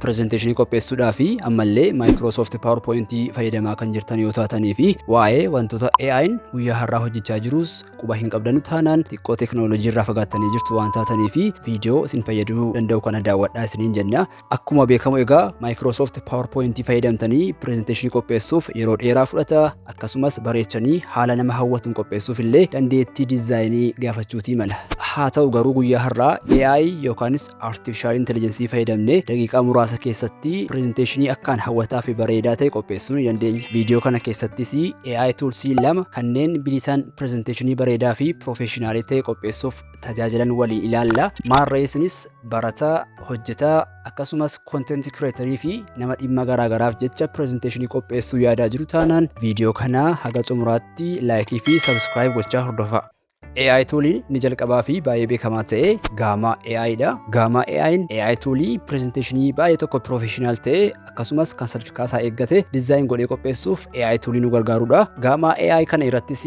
Presentationii qopheessuudhaa fi ammallee Microsoft PowerPoint fayyadamaa kan jirtan yoo taatanii fi waa'ee wantoota AI'n guyyaa har'aa hojjechaa jirus quba hin qabdanu taanaan, xiqqoo teekinooloojii irraa fagaattanii jirtu waan taatanii fi viidiyoo isin fayyaduu danda'u kana daawwadhaa isiniin jenna. Akkuma beekamu egaa, Microsoft PowerPoint fayyadamtanii presentationii qopheessuuf yeroo dheeraa fudhata. Akkasumas bareechanii haala nama hawwatuun qopheessuuf illee dandeettii designii gaafachuutii mala. Haa ta'u garuu, guyyaa har'aa AI yookaanis Artificial Intelligence fayyadamnee daqiiqaa muraasa keessatti presentationii akkaan hawwataa fi bareedaa ta'e qopheessuu ni dandeenya. Viidiyoo kana keessattis AI toolsii lama kanneen bilisaan presentationii bareedaa fi professionalii ta'e qopheessuuf tajaajilan walii ilaalla. Maarree isinis barataa, hojjetaa, akkasumas content creatorii fi nama dhimma garaagaraaf jecha presentationii qopheessuu yaadaa jiru taanaan, viidiyoo kana haga xumuraatti likeii fi subscribe gochaa hordofaa. AI tooliin inni jalqabaa fi baay'ee beekamaa ta'e Gamma AI dha. Gamma AI'n AI toolii presentationii baay'ee tokko professional ta'e, akkasumas kan sadarkaa isaa eeggate design godhee qopheessuuf AI toolii nu gargaarudha. Gamma AI kana irrattis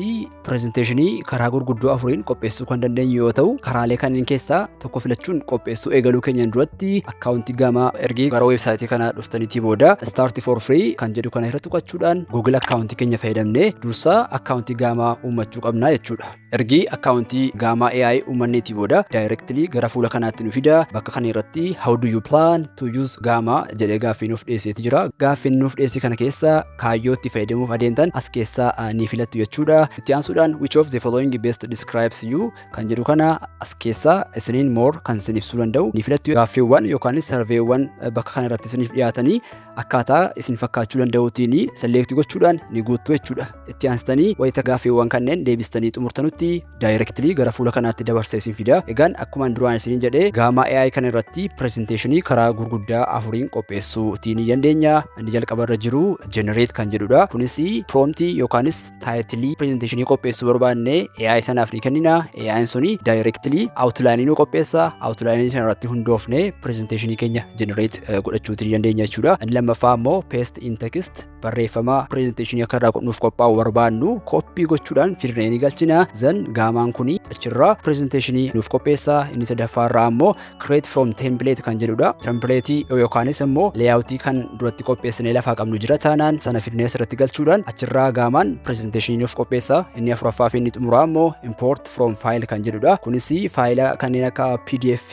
presentationii karaa gurguddoo afuriin qopheessuu kan dandeenyu yoo ta'u, karaalee kanneen keessaa tokko filachuun qopheessuu eegaluu keenyan duratti, accountii Gamma ergii gara websiteii kana dhuftaniitii booda "Start for free" kan jedhu kana irratti tuqachuudhaan Google accountii keenya fayyadamnee dursa accountii Gamma uummachuu qabna jechuudha. Ergii accountii Gamma AI uummanneetii booda, directly gara fuula kanaatti nu fida. Bakka kana irratti "How do you plan to use Gamma?" jedhee gaaffii nuuf dhiyeesseeti jira. Gaaffiin nuuf dhiyeesse kana keessa kaayyoo itti fayyadamuuf adeemtan as keessaa ni filattu jechuudha. Itti aansuudhaan "Which of the following best describes you?" kan jedhu kana as keessaa isiniin more kan isin ibsuu danda'u ni filattu. Gaaffiiwwan yookaanis surveywwan bakka kana irratti isiniif dhiyaatanii akkaataa isin fakkaachuu danda'uutiin select gochuudhaan ni guuttu jechuudha. Itti aansitanii wayita gaaffiiwwan kanneen deebistanii xumurtanutti, directly gara fuula kanaatti dabarsee isin fida. Egaan akkuma duraan isiniin jedhee, Gamma AI kana irratti presentationii karaa gurguddaa afuriin qopheessuutii ni dandeenya. Inni jalqaba irra jiru "Generate" kan jedhudha. Kunis promptii yookaanis titleii presentationii qopheessuu barbaanne AI sanaaf ni kennina. AI'n suni directly outlineii nu qopheessa. Outlineii sana irratti hundoofne presentationii keenya generate godhachuutii ni dandeenya jechuudha. Inni lammaffaa immoo "Paste in text", barreeffama presentationii akka irraa nuuf qophaa'u barbaannu copy gochuudhaan fidnee ni galchina. Then Gammaan kuni achirraa presentationii nuuf qopheessa. Inni sadaffaarraa immoo "Create from template" kan jedhudha. Templateii yookaanis immoo layoutii kan duratti qopheessinee lafaa qabnu jira taanaan, sana fidnee asirratti galchuudhaan achirraa Gammaan presentationii nuuf qopheessa. Inni afuraffaa fi inni xumuraa immoo "Import from file" kan jedhudha. Kunis faayila kanneen akka PDF,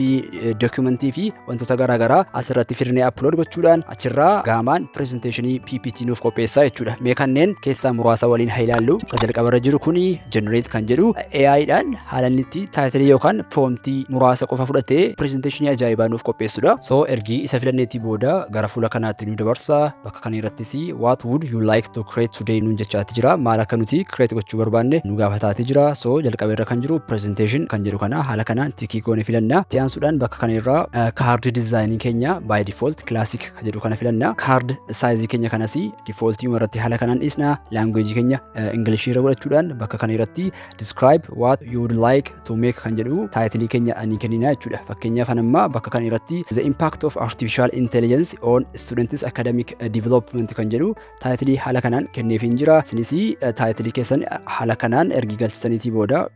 documentii fi wantoota garaagaraa asirratti fidnee upload gochuudhaan achirraa Gammaan presentationii PPT nuuf qopheessa jechuudha. Mee kanneen keessaa muraasa waliin haa ilaallu. Kan jalqabarra jiru kuni "Generate" kan jedhu, AI'dhaan haala inni itti titleii yookaan promptii muraasa qofa fudhatee presentationii ajaa'ibaa nuuf qopheessudha. So ergii isa filanneetii booda gara fuula kanaatti nu dabarsa. Bakka kana irrattis "What would you like to create today?" nuun jechaati jira. Maal akka nuti create gochuu barbaanne nu gaafataati jira. So jalqaba irra kan jiru "Presentation" kan jedhu kana haala kanaan tickii goone filanna. Itti aansuudhaan bakka kana irraa card designii keenya by default "Classic" kan jedhu kana filanna. Card sizeii keenya kanas defaultii irratti haala kanaan dhiisna. Languageii keenya Englishii irra godhachuudhaan bakka kana irratti "Describe what you would like to make" kan jedhu titleii keenya ni kennina jechuudha. Fakkeenyaaf, amma bakka kana irratti "The impact of artificial intelligence on students academic development" kan jedhu titleii haala kanaan kenneefiin jira. Isinis titleii keessan haala kanaan ergi galchitaniitii booda,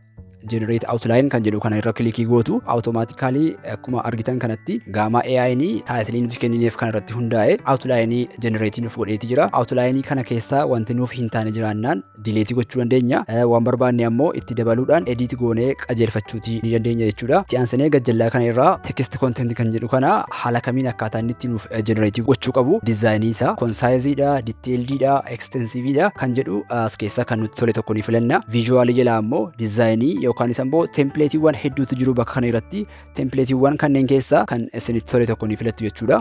"Generate outline" kan jedhu kana irra clickii gootu. Automatically akkuma argitan kanatti Gamma AI ni titleii nuti kennineef kana irratti hundaa'e outlineii generateii nuuf godheeti jira. Outlineii kana keessaa wanti nuuf hin taane jiraannaan deleteii gochuu dandeenya. Waan barbaanne ammoo itti dabaluudhaan edit goonee qajeelfachuutii ni dandeenya jechuudha. Itti aansinee gajjallaa kana irraa "Text content" kan jedhu kana haala kamiin akkaataa inni itti nuuf generateii gochuu qabu, designii isaa conciseiidha, detailediidha, extensiveiidha kan jedhu as keessaa kan nutti tole tokko ni filanna. Visualii jalaa ammoo designii yookaan immoo templateiiwwan hedduutu jiru. Bakka kana irratti templateiiwwan kanneen keessaa kan isinitti tole tokko ni filattu jechuudha.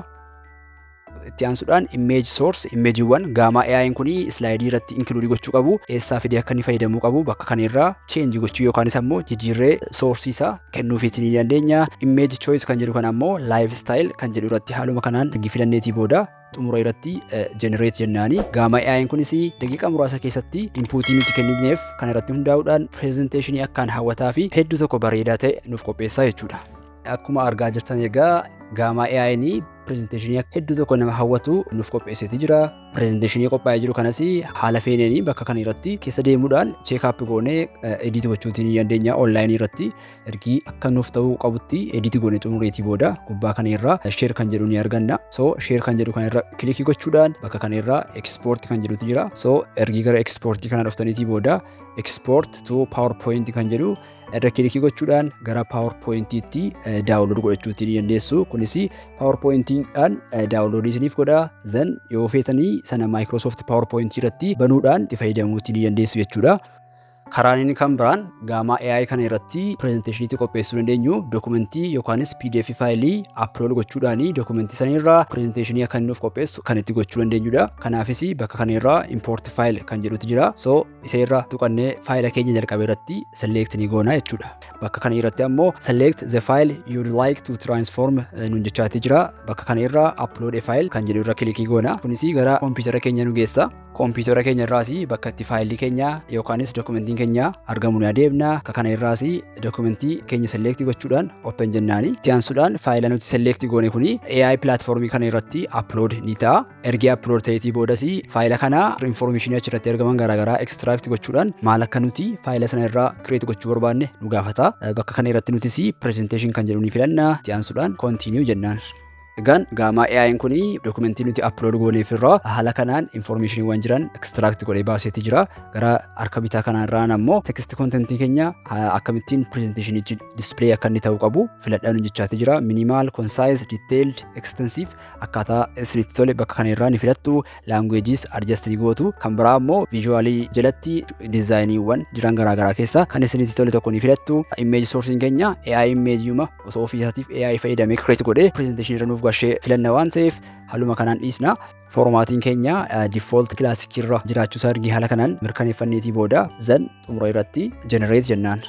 Itti aansuudhaan "Image source", imageiiwwan Gamma AI'n kun slideii irratti includeii gochuu qabu eessaa fidee akka inni fayyadamuu qabu bakka kana irraa change gochuu yookaanis ammoo jijjiirree sourceii isaa kennuufiitii ni dandeenya. "Image choice" kan jedhu kana ammoo "Lifestyle" kan jedhu irratti haaluma kanaan ergi filanneetii booda, xumura irratti "Generate" jennaani. Gamma AI'n kunis daqiiqaa muraasa keessatti inputii nuti kennineef kan irratti hundaa'uudhaan presentationii akkaan hawwataa fi hedduu tokko bareedaa ta'e nuuf qopheessaa jechuudha. Akkuma argaa jirtan egaa, Gamma AI'n Presentationii hedduu tokko nama hawwatu nuuf qopheesseeti jira. Presentationii qophaa'ee jiru kanas haala feeneenii bakka kana irratti keessa deemuudhaan check up goonee edit gochuutii ni dandeenya. Onlineii irratti ergii akka nuuf ta'uu qabutti edit goonee xumureetii booda gubbaa kana irraa share kan jedhu ni arganna. So share kan jedhu kana irra clickii gochuudhaan bakka kana irraa export kan jedhutu jira. So ergii gara exportii kana dhuftaniitii booda export to PowerPoint kan jedhu irra clickii gochuudhaan gara PowerPointiitti download godhachuutii ni dandeessu. Kunis PowerPointiidhaan downloadii isiniif godha. Then yoo feetanii sana Microsoft PowerPoint irratti banuudhaan itti fayyadamuutii ni dandeessu jechuudha. Karaan inni kan biraan Gamma AI kana irratti presentationiitti qopheessuu dandeenyu documentii yookaanis PDF fileii upload gochuudhaan documentii sanirraa presentationii akka inni nuuf qopheessu kan itti gochuu dandeenyudha. Kanaafis bakka kana irraa import file kan jedhutu jira. So isa irra tuqannee filea keenya jalqabe irratti select ni goona jechuudha. Bakka kana irratti ammoo "Select the file you'd like to transform" nuun jechaatii jira. Bakka kana irraa upload a file kan jedhu irra clickii goona. Kunis gara kompiitara keenya nu geessa. Kompiitara keenya irraas bakka itti fileii keenya yookaanis documentiin keenya argamu ni adeemna. Bakka kana irraas documentii keenya select gochuudhaan open jennaani. Itti aansuudhaan filea nuti select goone kuni AI platformii kana irratti upload ni ta'a. Ergi upload ta'eetii boodas filea kana informationii achirratti argaman garaagaraa extract gochuudhaan maal akka nuti filea sana irraa create gochuu barbaanne nu gaafata. Bakka kana irratti nutis presentation kan jedhu ni filanna. Itti aansuudhaan continue jennaan. Egaan Gamma AI'n kun documentii nuti upload gooneef irraa haala kanaan informationiiwwan jiran extract godhee baaseeti jira. Gara harka bitaa kanarraan ammoo text contentii keenya akkamittiin presentationichi display akka inni ta'uu qabu filadhaan jechaati jira. Minimal, concise, detailed, extensive, akkaataa isinitti tole bakka kana irraa ni filattu. Languages adjust ni gootu. Kan biraa ammoo visualii jalatti designiiwwan jiran garaagaraa keessa kan isinitti tole tokko ni filattu. Image sourcing keenya AI imageuma osoo ofii isaatiif AI fayyadamee create godhee presentation irra nuuf gashee filanna waan ta'eef haaluma kanaan dhiisna. Formatiin keenya default classic irra jiraachuu isaa ergi haala kanaan mirkaneeffanneetii booda then xumura irratti generate jennaan.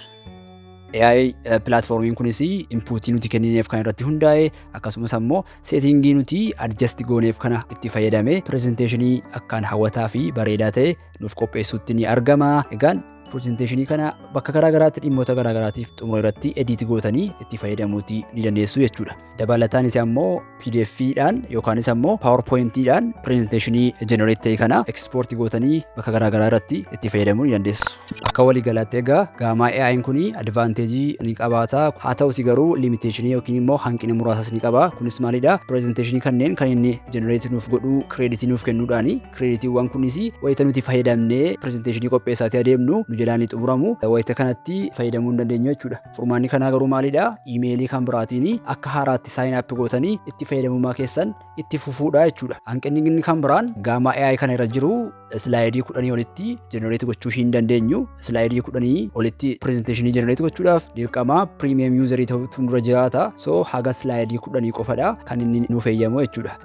AI platformiin kunis inputii nuti kennineef kan irratti hundaa'e, akkasumas ammoo settingii nuti adjust gooneef kana itti fayyadamee presentationii akkaan hawwataa fi bareedaa ta'e nuuf qopheessuutti ni argama. Egaan presentationii kana bakka garaa garaatti dhimmoota garaa garaatiif xumura irratti edit gootanii itti fayyadamuutii ni dandeessu jechuudha. Dabalataanis ammoo PDF-dhaan yookaanis ammoo PowerPoint-dhaan presentationii generate ta'e kana export gootanii bakka garaa garaa irratti itti fayyadamuu ni dandeessu. Akka waliigalaatti egaa Gamma AI'n kuni advantageii ni qabaata. Haa ta'uti garuu limitationii yookiin immoo hanqina muraasas ni qaba. Kunis maalidha? Presentationii kanneen kan inni generate nuuf godhu creditii nuuf kennuudhaani. Creditiiwwan kunis wayita nuti fayyadamnee presentationii qopheessaatii adeemnu nu jalaa ni xumuramu. Wayita kanatti fayyadamuu hin dandeenyu jechuudha. Furmaanni kanaa garuu maalidha? Emailii kan biraatiin akka haaraatti sign up gootanii itti fayyadamummaa keessan itti fufuudha jechuudha. Hanqinni inni kan biraan Gamma AI kana irra jiru slideii 10 olitti generate gochuu hin dandeenyu. Slideii 10 olitti presentationii generate gochuudhaaf dirqama premium userii ta'utu nurra jiraata. So haga slideii 10 qofadha kan inni nuuf eeyyamu jechuudha.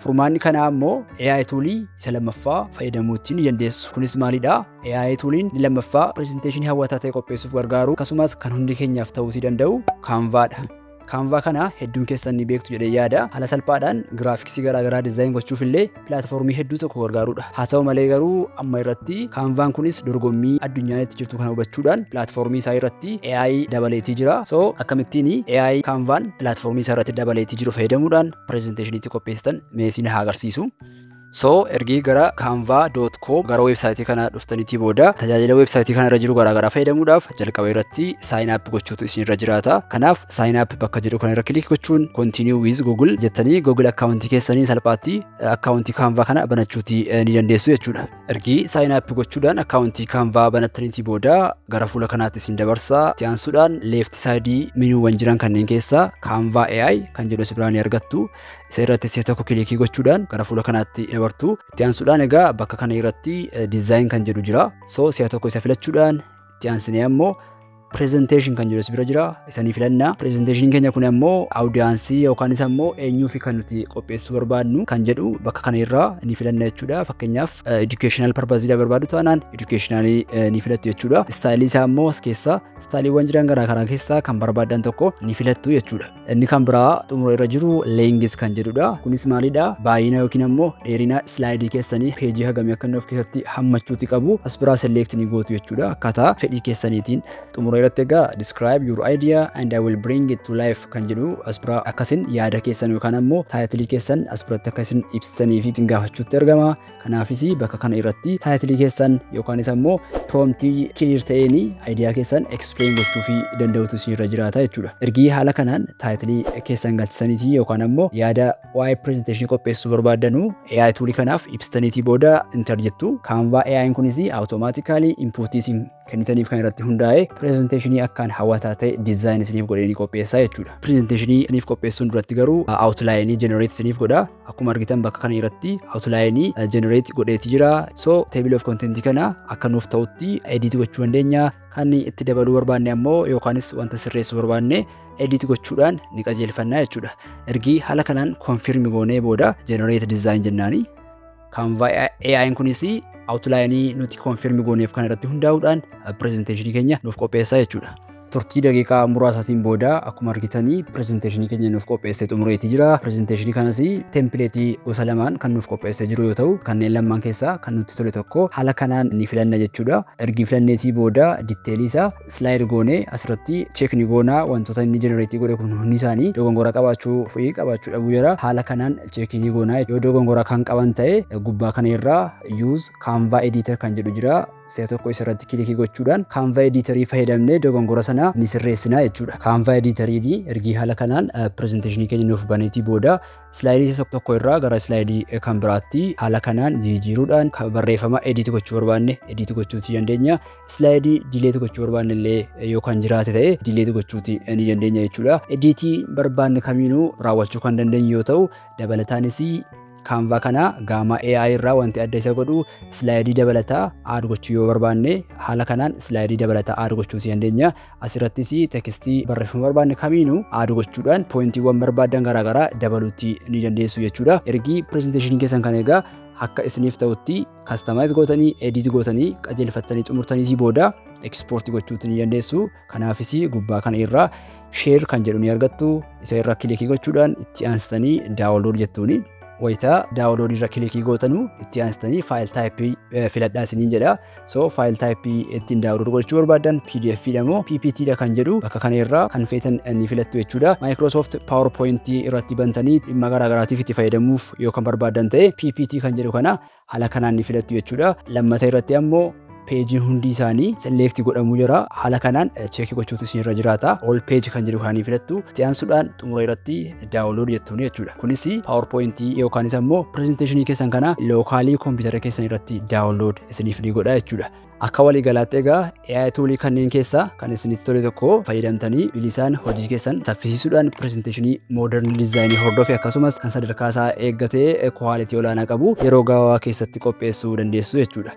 Furmaanni kanaa immoo AI toolii isa lammaffaa fayyadamuutti ni dandeessu. Kunis maalidha? AI tooliin inni lammaffaa presentationii hawwataa ta'e qopheessuuf gargaaru, akkasumas kan hundi keenyaaf ta'uutii danda'u Canvaadha. Canva kana hedduun keessan ni beektu jedhee yaada. Haala salphaadhaan graphicsii garaagaraa design gochuuf illee platformii hedduu tokko gargaarudha. Haa ta'u malee garuu amma irratti Canvaan kunis dorgommii addunyaan itti jirtu kana hubachuudhaan platformii isaa irratti AI dabaleetii jira. So akkamittiin AI Canvaan platformii isaa irratti dabaleetii jiru fayyadamuudhaan presentationiitti qopheessitan meesiin haa agarsiisu. So ergii gara canva.com gara websiteii kana dhuftaniitii booda tajaajila websiteii kana irra jiru garaagaraa fayyadamuudhaaf jalqaba irratti sign up gochuutu isin irra jiraata. Kanaaf sign up bakka jedhu kana irra click gochuun continue with Google jettanii Google accountii keessanii salphaatti accountii Canva kana banachuutii ni dandeessu jechuudha. Ergii sign up gochuudhaan accountii Canva banattaniitii booda gara fuula kanaatti isin dabarsa. Itti aansuudhaan left sideii menuuwwan jiran kanneen keessaa Canva AI kan jedhu si biraa ni argattu. Isa irratti si'a tokko clickii gochuudhaan gara fuula kanaatti dabartu. Itti aansuudhaan egaa bakka kana irratti design kan jedhu jira. So si'a tokko isa filachuudhaan itti aansinee ammoo presentation kan jedhu bira jira. Isanii filanna. Presentation keenya kun ammoo audienceii yookaanis ammoo eenyuufi kan nuti qopheessuu barbaadnu kan jedhu bakka kana irraa ni filanna jechuudha. Fakkeenyaaf educational purpose barbaadu taanaan educational ni filattu jechuudha. Styleii isaa ammoo as keessa styleiiwwan jiran garaa garaa keessaa kan barbaadan tokko ni filattu jechuudha. Inni kan biraa xumura irra jiru length kan jedhudha. Kunis maalidha? Baay'ina yookiin ammoo dheerina slideii keessanii pageii hagamii akka inni of keessatti hammachuuti qabu as biraa select ni gootu jechuudha. Akkaataa fedhii keessaniitiin xumura Xumura irratti egaa "Describe your idea and I will bring it to life" kan jedhu as bira akkasin yaada keessan yookaan ammoo title keessan as biratti akkasin ibsitanii fi isin gaafachuutti argama. Kanaafis bakka kana irratti title keessan yookaanis ammoo prompt clear ta'een idea keessan explain gochuu fi danda'utu isinirra jiraata jechuudha. Ergii haala kanaan title keessan galchisaniitii yookaan ammoo yaada waa'ee presentation qopheessuu barbaaddanu AI tool kanaaf ibsitaniitii booda enter jettu. Canva AI'n kunis automatically input isin kennitaniif kan irratti hundaa'e presentation akkaan hawwataa ta'e design isiniif godhee ni qopheessa jechuudha. Presentation isiniif qopheessuun duratti garuu outline generate isiniif godha. Akkuma argitan bakka kana irratti outline generate godheeti jira. So table of content kana akka nuuf ta'utti edit gochuu dandeenya. Kan itti dabaluu barbaanne ammoo yookaanis wanta sirreessuu barbaanne edit gochuudhaan ni qajeelfannaa jechuudha. Ergii haala kanaan confirm goonee booda generate design jennaani. Canva AI'n kunis outline nuti confirm gooneef kan irratti hundaa'uudhaan presentation keenya nuuf qopheessa jechuudha. Turtii daqiiqaa muraasaatiin booda akkuma argitanii presentation keenya nuuf qopheessee xumureetii jira. Presentation kanas template gosa lamaan kan nuuf qopheessee jiru yoo ta'u, kanneen lamaan keessaa kan nutti tole tokko haala kanaan ni filanna jechuudha. Ergi filanneetii booda detail isaa slide goonee asirratti check ni goonaa. Wantoota inni generate godhe kun hundi isaanii dogongora qabaachuu fi qabaachuu dhabuu jira. Haala kanaan check ni goonaa. Yoo dogongora kan qaban ta'e gubbaa kana irraa "Use Canva editor" kan jedhu jira. Si'a tokko isarratti click gochuudhaan Canva editor fayyadamnee dogongora sana ni sirreessinaa jechuudha. Canva editor ergii haala kanaan presentation keenya nuuf baneetii booda slide tokko irraa gara slide kan biraatti haala kanaan jijjiiruudhaan barreeffama edit gochuu barbaanne edit gochuuti dandeenya. Slide delete gochuu barbaanne illee yoo kan jiraate ta'e delete gochuuti ni dandeenya jechuudha. Edit barbaanne kamiinuu raawwachuu kan dandeenyu yoo ta'u, dabalataanis Canva kana Gamma AI irraa wanti adda isa godhu slide dabalataa add gochuu yoo barbaanne haala kanaan slide dabalataa add gochuu dandeenya. Asirrattis text barreeffama barbaanne kamiinuu add gochuudhaan pointiiwwan barbaadan garaagaraa dabaluutti ni dandeessu jechuudha. Ergii presentation keessan kan egaa akka isiniif ta'utti customize gootanii, edit gootanii, qajeelfattanii xumurtanii booda export gochuutti ni dandeessu. Kanaafis gubbaa kana irraa "Share" kan jedhu ni argattu. Isa irra click gochuudhaan itti aansitanii "Download" jettuuni. Wayitaa download irra click gootanu itti aansitanii file type filadhaa isiniin jedha. So file type ittiin download gochuu barbaadan PDF dha moo PPT dha kan jedhu bakka kana irraa kan feetan ni filattu jechuudha. Microsoft PowerPoint irratti bantanii dhimma garaagaraatiif itti fayyadamuuf yoo kan barbaadan ta'e PPT kan jedhu kana haala kanaan ni filattu jechuudha. Lammata irratti ammoo peejiin hundi isaanii select godhamuu jira. Haala kanaan check gochuutu isinirra jiraata. "All page" kan jedhu kana ni filattu. Itti aansuudhaan xumura irratti "Download" jettuun jechuudha. Kunis PowerPoint yookaanis ammoo presentation keessan kana local kompiitara keessan irratti download isiniif ni godha jechuudha. Akka waliigalaatti egaa AI tool kanneen keessaa kan isinitti tole tokko fayyadamtanii bilisaan hojii keessan saffisiisuudhaan presentation modern design hordofe, akkasumas kan sadarkaa isaa eeggatee quality olaanaa qabu yeroo gabaabaa keessatti qopheessuu dandeessu jechuudha.